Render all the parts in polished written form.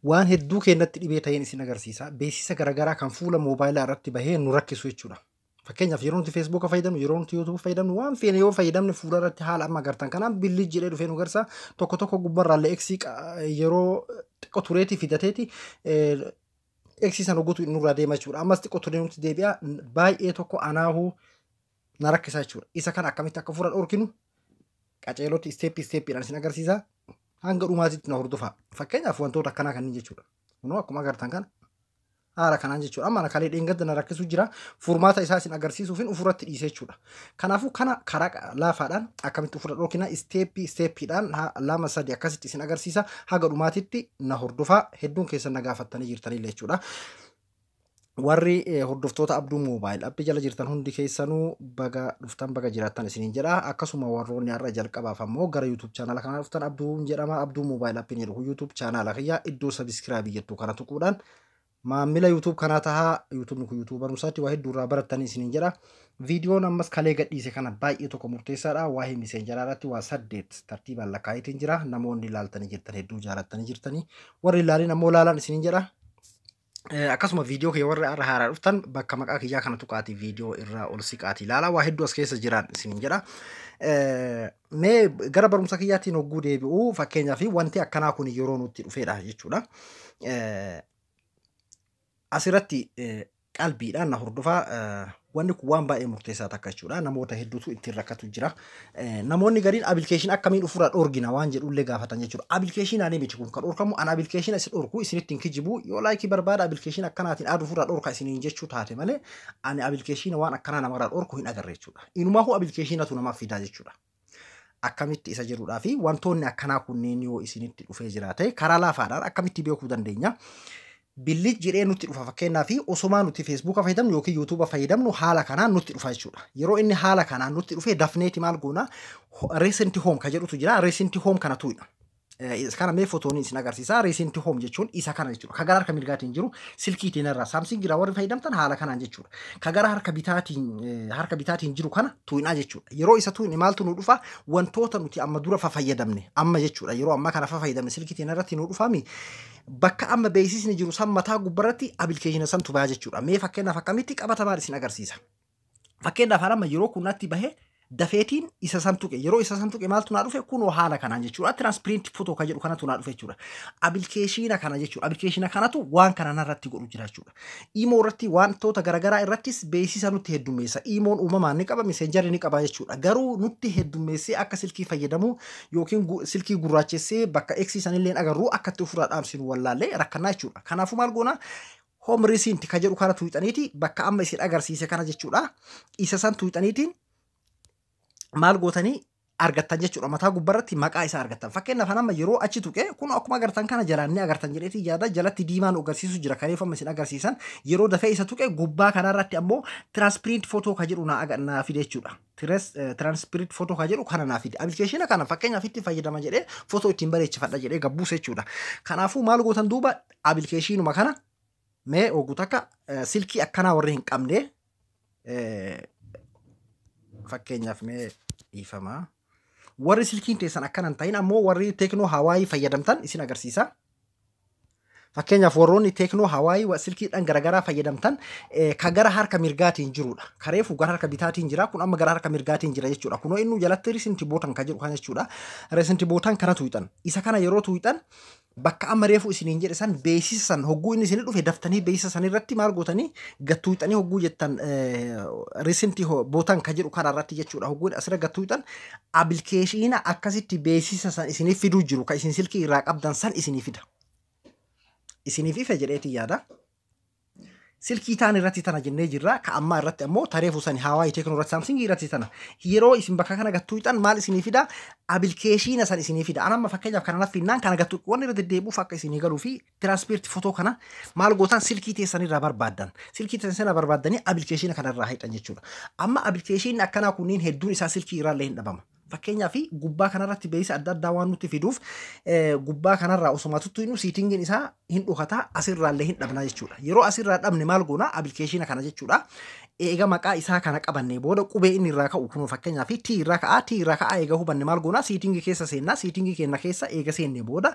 Waan hedduu keenyatti dhibee ta'een isin agarsiisa. Beeksisa garaagaraa kan fuula moobaayilaa irratti bahee nu rakkisu jechuudha. Fakkeenyaaf, yeroo nuti Facebooka fayyadamnu, yeroo nuti YouTubea fayyadamnu, waan feene yoo fayyadamne, fuula irratti haala amma agartan kanaan billi jedhee dhufee nu garsa. Tokko tokko gubbarraallee X yeroo xiqqoo tureeti fidateeti X sana guutuu nurraa deema jechuudha. Ammas xiqqoo turee nuti deebi'a, baay'ee tokko anaahuu na rakkisa jechuudha. Isa kana akkamitti akka fuula dhorkinu qaceelootti step stepiidhaan isin agarsiisa. Hanga dhumaatitti na hordofaa. Fakkeenyaaf, wantoota akkanaa kanneen jechuudha. Kunoo akkuma agartan kana haala kanaan jechuudha. Amma kalee dheengadda na rakkisu jira. Furmaata isaa isin agarsiisuufin ofirratti dhiise jechuudha. Kanaafuu kana karaa laafaadhaan akkamitti ofirra dhorkina, step stepiidhaan lama sadi akkasitti isin agarsiisa. Haga dhumaatitti na hordofaa, hedduun keessan na gaafattanii jirtanillee jechuudha. Warri hordoftoota Abduu Mobile App jala jirtan hundi keessanuu baga dhuftan, baga jiraattan isiniin jedha. Akkasuma warroonni har'a jalqabaaf ammoo gara YouTube channela kanaa dhuftan, Abduun jedhama. Abduu Mobile Appiin jedhu YouTube channela kiyya iddoo subscribe jettu kana tuquudhaan maamila YouTube kanaa tahaa. YouTubeni kun YouTube barumsaatti waa hedduu irraa barattanii isiniin jedha. Viidiyoon ammas kalee gadhiise kana baay'ee tokko murteessaadha. Waa'ee Messengeraa irratti waa saddeet tartiibaan lakkaa'eetiin jira. Namoonni ilaaltanii jirtan hedduu jaalattanii jirtanii. Warri ilaalin ammoo ilaalan isiniin jedha. Akkasuma viidiyoo kiyya warri har'a haaraa dhuftan, bakka maqaa kiyyaa kana tuqaatii viidiyoo irraa ol siqaatii ilaalaa, waa hedduu as keessa jiran isiniin jedha. Mee gara barumsa kiyyaatiin hogguu deebi'u, fakkeenyaaf wanti akkanaa kun yeroo nutti dhufedha jechuudha. Asirratti qalbiidhaan na hordofaa, wanni kun waan baay'ee murteessaa takka jechuudha. Namoota hedduutu ittiin rakkatu jira. Namoonni gariin application akkamiin ofirraa dhorgina waan jedhullee gaafatan jechuudha. Applicationaan miti kun kan dhorkamu, an application isin dhorku isinitti hin kijibu. Yoo like barbaada application akkanaatiin aadu ofirraa dhorka isiniin jechuu taate malee, ani application waan akkanaa namarraa dhorku hin agarre jechuudha. Inumaahuu applicationatu namaaf fidaa jechuudha. Akkamitti isa jedhudhaa fi wantoonni akkanaa kunneen yoo isinitti dhufee jiraate karaa laafaadhaan akkamitti beekuu dandeenya? Billic jedhee nutti dhufa. Fakkeenyaa fi osomaa nuti Facebooka fayyadamnu yookiin YouTubea fayyadamnu haala kanaan nutti dhufa jechuudha. Yeroo inni haala kanaan nutti dhufe, dafneeti maal goona? Recent home ka jedhutu jira. Recent home kana tuqna. Kana mee fotoon isin agarsiisa. Recent home jechuun isa kana jechuudha. Ka gara harka mirgaatiin jiru silkiitiin irraa Samsung irraa warri fayyadamtan haala kanaan jechuudha. Ka gara harka bitaatiin jiru kana tuqnaa jechuudha. Yeroo isa tuqne maaltu nu dhufa? Wantoota nuti amma dura fayyadamne amma jechuudha. Yeroo ammaa kana fayyadamne silkiitiin irratti nu dhufami. Bakka amma beeksisni jiru san mataa gubbarratti applicationa santu baha jechuudha. Mee fakkeenyaaf akkamitti qabatamaan isin agarsiisa. Fakkeenyaaf, amma yeroo kun natti bahee dafeetiin isa san tuqe. Yeroo isa san tuqe maaltu naa dhufe? Kunoo haala kanaan jechuudha. Transparent photo kan jedhu kanatu naa dhufe jechuudha. Applicationa kana jechuudha. Applicationa kanatu waan kana narratti godhu jira jechuudha. Imo irratti, wantoota garaagaraa irrattis beeksisa nutti heddummeessa. Imoon uumamaan ni qaba, Messengerri ni qaba jechuudha. Garuu nutti heddummeessee akka silkii fayyadamu yookiin silkii gurraachessee bakka X sanillee agarru akka itti ofirraa dhaamsinu wallaallee rakkannaa jechuudha. Kanaafuu maal goona? Home recent ka jedhu kana tuuxaniiti bakka amma isin agarsiise kana jechuudha. Isa san tuuxaniitiin maal gootanii argattan jechuudha. Mataa gubbarratti maqaa isaa argattan. Fakkeenyaaf, amma yeroo achi tuqe kun akkuma agartan kana jalaan ni agartan jedheetii yaada, jalatti diimaan agarsiisu jira. Kareeffama isin agarsiisan yeroo dafee isa tuqe, gubbaa kanarratti ammoo transparent photo ka jedhu naa fide jechuudha. Transparent photo ka jedhu kana naa fide. Applicationa kana fakkeenyaaf itti fayyadama jedhee footoo ittiin bareechifadha jedhee gabbuuse jechuudha. Kanaafuu maal gootan duuba? Applicationuma kana mee ogu takka silkii akkanaa warri hin qabne, fakkeenyaaf mee dhiifamaa. Warri silkiin teessan akkana hin ta'in ammoo warri Tecno Hawaii fayyadamtan isin agarsiisa. Fakkeenyaaf, warroonni Tecno Hawaii silkiidhaan garaagaraa fayyadamtan, ka gara harka mirgaatiin jirudha. Kareefu gara harka bitaatiin jira, kun amma gara harka mirgaatiin jira jechuudha. Kunoo inni jalatti recent button ka jedhu kana jechuudha. Recent button kana tuuxan. Isa kana yeroo tuuxan, bakka amma reefu isiniin jedhe san beeksisa san hogguu inni isinii dhufe, daftanii beeksisa san irratti maal gootanii gattuuxanii hogguu jettan, recent button ka jedhu kana irratti jechuudha. Hogguu asirra gattuuxan, applicationa akkasitti beeksisa san isiniif fiduu jiru ka isin silkii irraa qabdan san isinii fida. Isiniif ife jedheetii yaada. Silkii taan irratti tana jennee jirra. Ka ammaa irratti ammoo tareefu sani Hawaii, Tecno irratti, Samsungii irratti tana. Yeroo isin bakka kana gattuuxan maal isinii fida? Applicationa san isinii fida. An amma fakkeenyaaf kana naffinnaan kana gattuu wanni irra deddeebi'uuf akka isinii galuu fi transparent photo kana maal gootan? Silkii teessan irraa barbaaddan. Silkii teessan irraa barbaaddanii applicationa kana irraa hidhan jechuudha. Amma applicationni akkanaa kunniin hedduun isaa silkii irraa illee hin dhabama. Fakkeenyaaf, gubbaa kanarratti beeksisa adda addaa waan nutti fiduuf, gubbaa kanarraa osuma tuttuqnu settingiin isaa hin dhokataa, asirraallee hin dhabna jechuudha. Yeroo asirraa dhabne maal goona? Applicationa kana jechuudha. Eega maqaa isaa kana qabannee booda, qubee inni irraa ka'u kunoo fakkeenyaaf T irraa ka'aa, T irraa ka'aa. Eega hubanne maal goonaa? Setting keessa seennaa. Setting keenya keessa eega seenne booda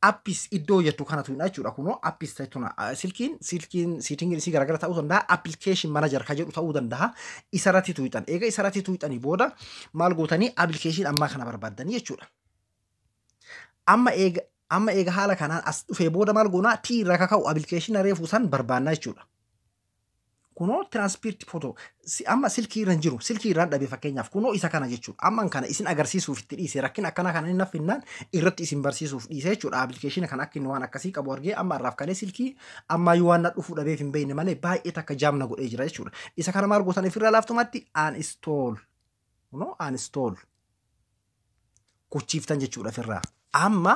apps iddoo jettu kanatu hidha jechuudha. Kunoo apps jechuudha. Silkiin settingiin isii garagara ta'uu danda'a. Application manager ka jedhu ta'uu danda'a. Isarratti tuuxan. Eega isarratti tuuxanii booda maal gootanii? Application ammaa kana barbaaddanii jechuudha. Amma eega haala kanaan as dhufee booda maal goonaa? T irraa kaka'u application reefuu san barbaannaa jechuudha. Kunoo Transparent Photo amma silkii irra hin jiru, silkii irraan dhabe. Fakkeenyaaf kunoo isa kana jechuudha. Amma kana isin agarsiisuuf itti dhiise. Rakkina akkana kana inni naffinnaan irratti isin barsiisuuf dhiise jechuudha. Application kan akka inni waan akkasii qabu argee amma irraaf kalee silkii ammayyuu waan na dhufuu dhabeef hin beekne malee baay'ee takka jaamna godhee jira jechuudha. Isa kana maal gootan? Ifirraa laaftumatti uninstall, kunoo uninstall kuchiiftan jechuudha ofirraa. Amma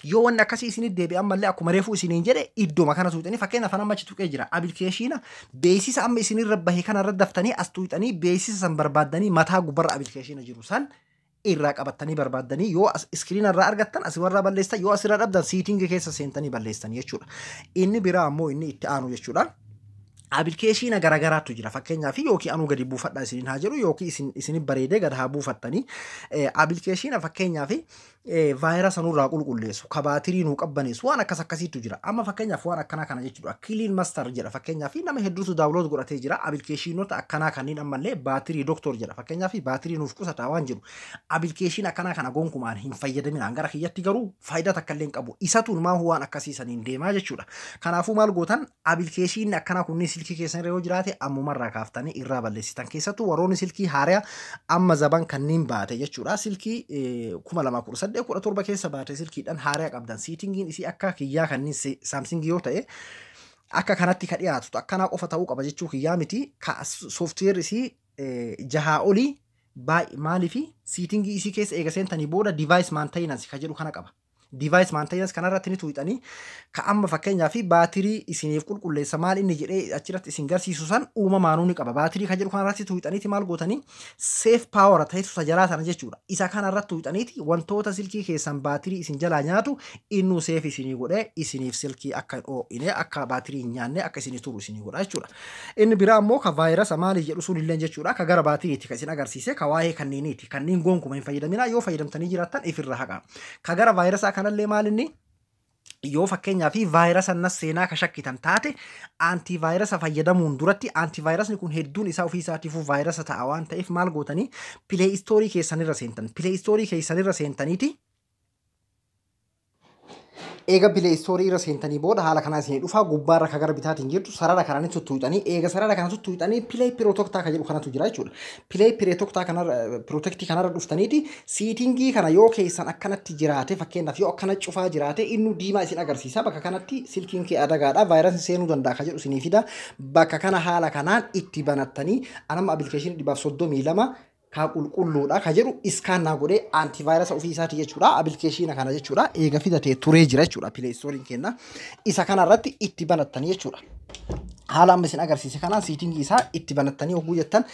yoo wanni akkasii isinit deebi'e, ammallee akkuma reefuu isiniin jedhe iddooma kana tuuxanii, fakkeenyaaf amma achi tuqee jira. Application beeksisa amma isinirra bahe kanarra daftanii as tuuxanii, beeksisa san barbaaddanii, mataa gubbarra application jiru san irraa qabattanii barbaaddanii, yoo screen irraa argattan as warraa balleessan, yoo asirraa dhabdan setting keessa seentanii balleessan jechuudha. Inni biraa ammoo inni itti aanu jechuudha. Application garagaraatu jira. Fakkeenyaaf yookiin anuu gadi buufadhaa isiniin haa jedhu, yookiin isin isin bareedee gad haa buufattanii. Application fakkeenyaaf vaayirasa nurraa qulqulleessu, ka baatirii nuu qabbaneessu, waan akkas akkasiitu jira. Amma fakkeenyaaf waan akkanaa kana jechuudha. Clean Master jedha. Fakkeenyaaf nama hedduutu download godhatee jira. Applicationoota akkanaa kanneen ammallee Battery Doctor jedha. Fakkeenyaaf baatirii nuuf qusataa waan jedhu. Application akkanaa kana gonkumaan hin fayyadaminaan gara kiyyatti garuu faayidaa takka illee hin qabu. Isatuun maa waan akkasii saniin deemaa jechuudha. Kanaafuu maal gootan? Applicationni akkanaa kunniin silkii keessan irra yoo jiraate ammumarraa kaaftanii irraa balleessitan. Keessattuu warroonni silkii haaraa amma zaban kanneen baate jechuudha. Silkii 2018, 17 keessa baate, silkiidhaan haaraa qabdan. Settingiin isii akka kiyyaa kanneen Samsung yoo ta'e akka kanatti ka dhiyaatu akkanaa qofa ta'uu qaba jechuu kiyyaa miti. Ka software isii 6 olii maaliifi setting isii keessa eega seentanii booda device maintenance ka jedhu kana qaba. Device maintenance kanarratti ni tuuxanii, ka amma fakkeenyaaf baatirii isiniif qulqulleessa maal inni jedhee achirratti isin garsiisu san uumamaanuu ni qaba. Baatirii ka jedhu kanarratti tuuxaniiti maal gootanii? Save power ta'etu isa jalaa sana jechuudha. Isa kanarratti tuuxaniiti wantoota silkii keessan baatirii isin jalaa nyaatu innuu save isinii godhee isiniif silkii akka hin oo'ine, akka baatirii hin nyaanne, akka isinii turu isinii godha jechuudha. Inni biraa ammoo ka vaayirasa maalii jedhu sun illee jechuudha. Ka gara baatiriiti ka isin agarsiise ka waa'ee kanneeniiti. Kanneen gonkuma hin fayyadaminaa, yoo fayyadamtanii jiraattan ifirra haqa. Ka gara vaayirasaa kanallee maal inni? Yoo fakkeenyaa fi vaayirasa nas seenaa ka shakkitan taate, antivaayirasa fayyadamuun duratti, antivaayirasni kun hedduun isaa ofii isaatiifuu vaayirasa ta'a waan ta'eef, maal gootanii? Play Store keessanirra seentan. Play Store keessanirra seentaniiti, eega Play Store irra seentanii booda haala kanaa isinii dhufaa. Gubbaarra ka gara bitaatiin jirtu sarara kanaan tuttuuxanii, eega sarara kana tuttuuxanii Play Protect ka jedhu kanatu jira jechuudha. Play Protect kanarra, Protect kanarra dhuftaniiti setting kana yoo keessan akkanatti jiraate, fakkeenyaaf yoo akkana cufaa jiraate, inni diimaa isin agarsiisa. Bakka kanatti silkiin kee adagaadha, vaayirasii seenuu danda'a ka jedhu isinii fida. Bakka kana haala kanaan itti banattanii, anamma application 132 ka qulqulluudha ka jedhu scan naa godhee antivaayirasa ofii isaati jechuudha. Application kana jechuudha. Eega fidatee turee jira jechuudha Play Storeiin kenna. Isa kanarratti itti banattanii jechuudha. Haala amma isin agarsiise kanaan setting isaa itti banattanii hogguu jettan,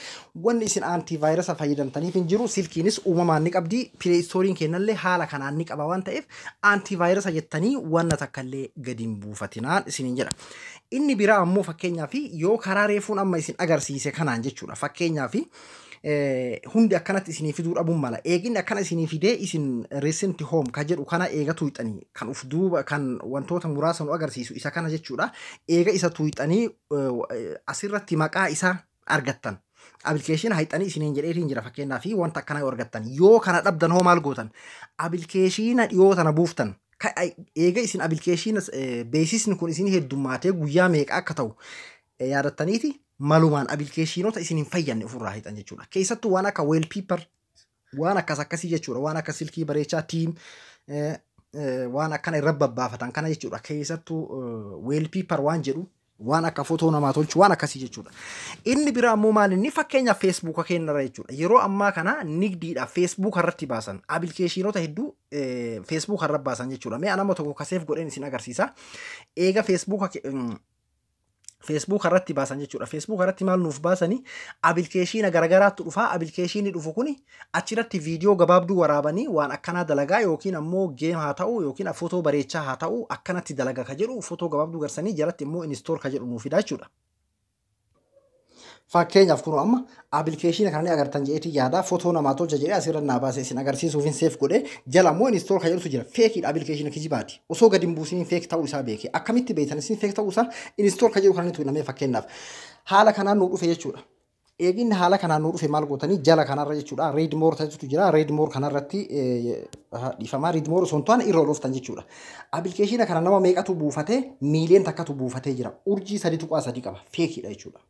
wanni isin antivaayirasa fayyadamtaniif hin jiru. Silkiinis uumamaan ni qabdi. Play Storeiin kennallee haala kanaan ni qaba waan ta'eef antivaayirasa jettanii wanna takkallee gadi hin buufatinaan isiniin jedha. Inni biraa ammoo fakkeenyaaf yoo karaa reefuun amma isin agarsiise kanaan jechuudha. Fakkeenyaaf hundi akkanatti isinii fiduu dhabuun mala. Eeginni akkana isinii fidee isin recent home ka jedhu kana eega tuuxanii, kan uf duuba kan wantoota muraasa nu agarsiisu isa kana jechuudha. Eega isa tuuxanii asirratti maqaa isaa argattan. Application hayxanii isiniin jedheetiin jira. Fakkeenyaaf wanta akkanaa yoo argattan, yoo kana dhabdan hoo maal gootan? Application dhiyoo tana buuftan. Eega isin application beeksisni kun isin heddummaatee guyyaa meeqa akka ta'u yaadattaniiti malumaan applicationoota isin hin fayyadne ofirraa hiixan jechuudha. Keessattuu waan akka wallpaper, waan akkas akkasii jechuudha. Waan akka silkii bareechaa, theme, waan akkana irra babbaafatan kana jechuudha. Keessattuu wallpaper waan jedhu, waan akka footoo namaa tolchu, waan akkasii jechuudha. Inni biraa ammoo maal inni? Fakkeenyaaf Facebooka keenyarra jechuudha. Yeroo ammaa kana nigdiidha Facebooka irratti baasan, applicationoota hedduu Facebooka irra baasan jechuudha. Mee anama tokko kaseef godheen isin agarsiisa. Eega Facebook irratti baasan jechuudha. Facebook irratti maal nuuf baasanii? Application garagaraatu dhufa. Applicationni dhufu kuni achirratti viidiyoo gabaabduu waraabanii waan akkanaa dalagaa, yookiin ammoo game haa ta'u, yookiin footoo bareechaa haa ta'u, akkanatti dalaga ka jedhu footoo gabaabduu garsanii jalatti immoo install ka jedhu nuuf fida jechuudha. Fakkeenyaaf kun amma appilikeeshina kana ni agartan jedheetii yaada footoo namaa tolcha jedhee asirra naa baasee isin agarsiisuuf hin save godhee jala immoo install kan jedhutu jira. Fakeiidha, appilikeeshina kijibaati. Osoo gadi hin buusin fake ta'uu isaa beeke. Akkamitti beektan isin fake ta'uu isaa? Install kan jedhu kana ni tuqnamee fakkeenyaaf. Haala kanaan nuu dhufe jechuudha. Eeginni haala kanaan nuu dhufe maal gootanii jala kanarra jechuudha. Read more ta'etu jira. Read more kanarratti dhiifamaa, read more osoo hin taane irra ooloftan jechuudha. Appilikeeshina kana nama meeqatu buufatee? Miiliyoona 1tu buufatee jira. Urjii 3.3 qaba. Fakeiidha jechuudha.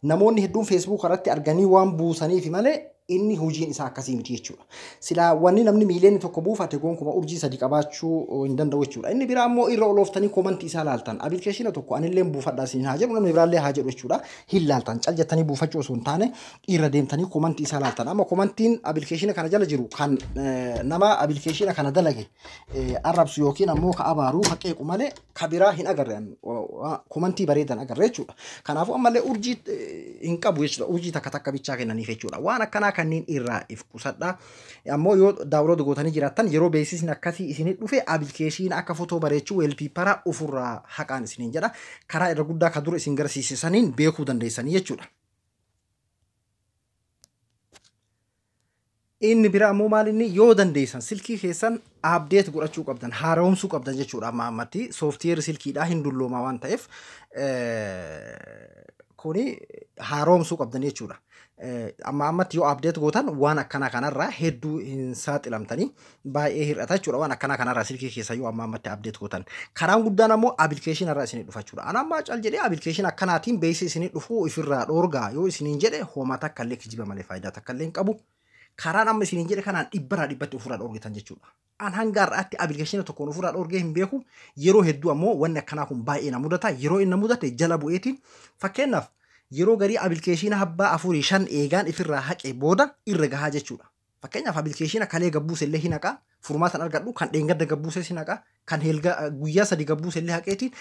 Namoonni hedduun Facebook irratti arganii waan buusaniif malee inni hojiin isaa akkasii miti jechuudha. Silaa wanni namni miiliyoonni 1 buufate gonkumaa urjii 3 qabaachuu hin danda'u jechuudha. Inni biraa immoo irra olooftanii commentii isaa laaltan. Appilikeeshina tokko anillee buufadhaa isin haa jedhu, namni biraallee haa jedhu jechuudha. Hin laaltan, cal jettanii buufachuu osoo hin taane irra deemtanii commentii isaa laaltan. Amma commentiin appilikeeshina kana jala jiru kan nama appilikeeshina kana dalage arrabsu yookiin ammoo ka abaaruu, ka qeequ malee ka biraa hin agarre, commentii bareedan agarre jechuudha. Kanaafuu ammallee urjii hin qabu jechuudha. Urjii takka takka bichaa kennaniif jechuudha. Waan akkanaa kanneen irraa if qusadha. Ammoo yoo download gootanii jiraattan, yeroo beeksisni akkasii isinii dhufe appilikeeshiina akka footoo bareechuu wallpapera ofirraa haqaan isiniin jedha. Karaa irra guddaa ka dura isin garsiisisaniin beekuu dandeessanii jechuudha. Inni biraa ammoo maal inni, yoo dandeessan silkii keessan update godhachuu qabdan, haaromsuu qabdan jechuudha. Amma ammatti sooftiweerri silkiidhaa hin dulloomaa waan ta'eef kuni haaromsuu qabdan jechuudha. Amma ammatti yoo update gootan waan akkanaa kanarraa hedduu hin saaxilamtanii, baay'ee hir'ata jechuudha waan akkanaa kanarraa silkii keessa yoo amma ammatti update gootan. Karaan guddaan ammoo appilikeeshinii irraa isinii dhufa jechuudha. Ana amma cal jedhee appilikeeshinii akkanaatiin beeksisa isinii dhufuu ifirraa dhoorgaa yoo isiniin jedhe, homaa takka illee kijiba malee faayidaa takka illee hin qabu. Karaan amma isiniin jedhe kanaan dhibbarraa dhibbatti ofirraa dhoorgitan jechuudha. An hanga har'aatti appilikeeshina tokkoon ofirraa dhoorgee hin beeku. Yeroo hedduu ammoo wanni akkanaa kun baay'ee na mudata. Yeroo inni na mudate jala bu'eetiin, fakkeenyaaf yeroo garii appilikeeshina abbaa afurii shan eegaan ifirraa haqee booda irra gahaa jechuudha. Fakkeenyaaf appilikeeshina kalee gabbuuse illee hin haqaa, furmaatan argadhu, kan dheengadda gabbuuse hin haqaa, kan helga guyyaa 3 gabbuuse illee haqeetiin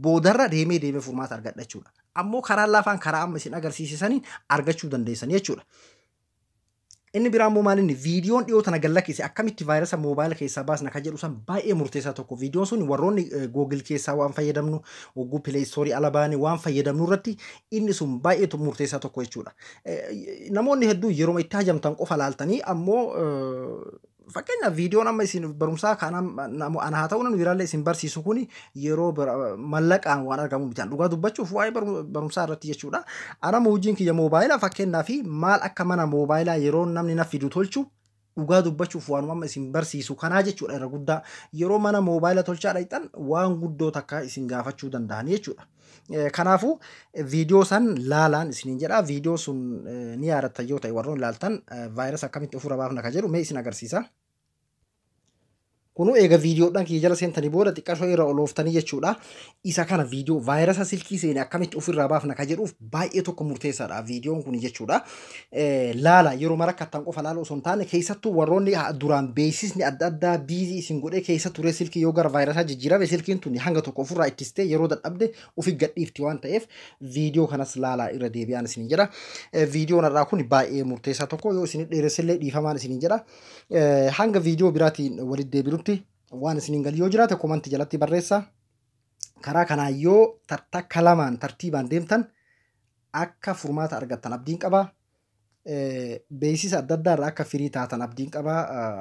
boodarra deemee deemee furmaata argadha jechuudha. Ammoo karaa laafaan karaa amma isin agarsiisisaniin argachuu dandeessan jechuudha. Inni biraa immoo maal inni, viidiyoon dhiyoo tana gallakkise akkamitti vaayirasa moobaayila keessaa baasna kan jedhu san baay'ee murteessaa tokko. Viidiyoon sun warroonni Google keessaa waan fayyadamnu, hogguu Play Store ala baane waan fayyadamnu irratti inni sun baay'ee murteessaa tokko jechuudha. Namoonni hedduu yeroo itti hajamtan qofa laaltanii, ammoo fakkeenyaaf viidiyoon amma isin barumsaa kan ana haa ta'u namni biraallee isin barsiisu kuni yeroo mallaqaan waan argamu miti. Dhugaa dubbachuuf waa'ee barumsaa irratti jechuudha. Ana hojiin kiyya moobaayila, fakkeenyaaf maal akka mana moobaayilaa yeroo namni na fidu tolchu, dhugaa dubbachuuf waanuma amma isin barsiisu kanaa jechuudha irra guddaa. Yeroo mana moobaayila tolchaa dhaqxan waan guddoo takka isin gaafachuu danda'an jechuudha. Kanaafuu viidiyoo san laalaan isiniin jedha. Viidiyoo sun ni yaadattan yoo ta'e, warroon laaltan, vaayirasa akkamitti ofirra baafna kan jedhu mee isin agarsiisa. Kunuu eega viidiyoodhaan kiyya jala seentanii booda xiqqashoo irra olooftanii jechuudha. Isa kana viidiyoo vaayirasa silkii seene akkamitti ofirraa baafna kan jedhuuf baay'ee tokko murteessaadha viidiyoon kun jechuudha. Laala, yeroo mara kattan qofa laala osoo hin taane, keessattuu warroonni duraan beeksisni adda addaa busy isin godhee keessa ture silkii yoo gara vaayirasaa jijjiirame, silkiin tun hanga tokko ofirraa ittistee yeroo dadhabde ofi gadhiifti waan ta'eef viidiyoo kanas laalaa irra deebi'aan isin jedha. Viidiyoon irraa kun baay'ee murteessaa tokko, yoo isin dheeressillee dhiifamaan isin jedha. Hanga viidiyoo biraatiin walitti deebinutti waan isiniin galii yoo jiraate commentii jalatti barreessa. Karaa kanaan yoo takka lamaan tartiibaan deemtan akka furmaata argattan abdiin qaba. Beeksisa adda addaa irraa akka firii taatan abdiin qaba.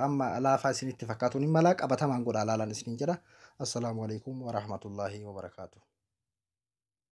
Amma laafaa isinitti fakkaatuun hin mala, qabatamaan godhaa laalan isiniin jedha. Assalaamu alaikum warahmatullaahi wabarakaatuh.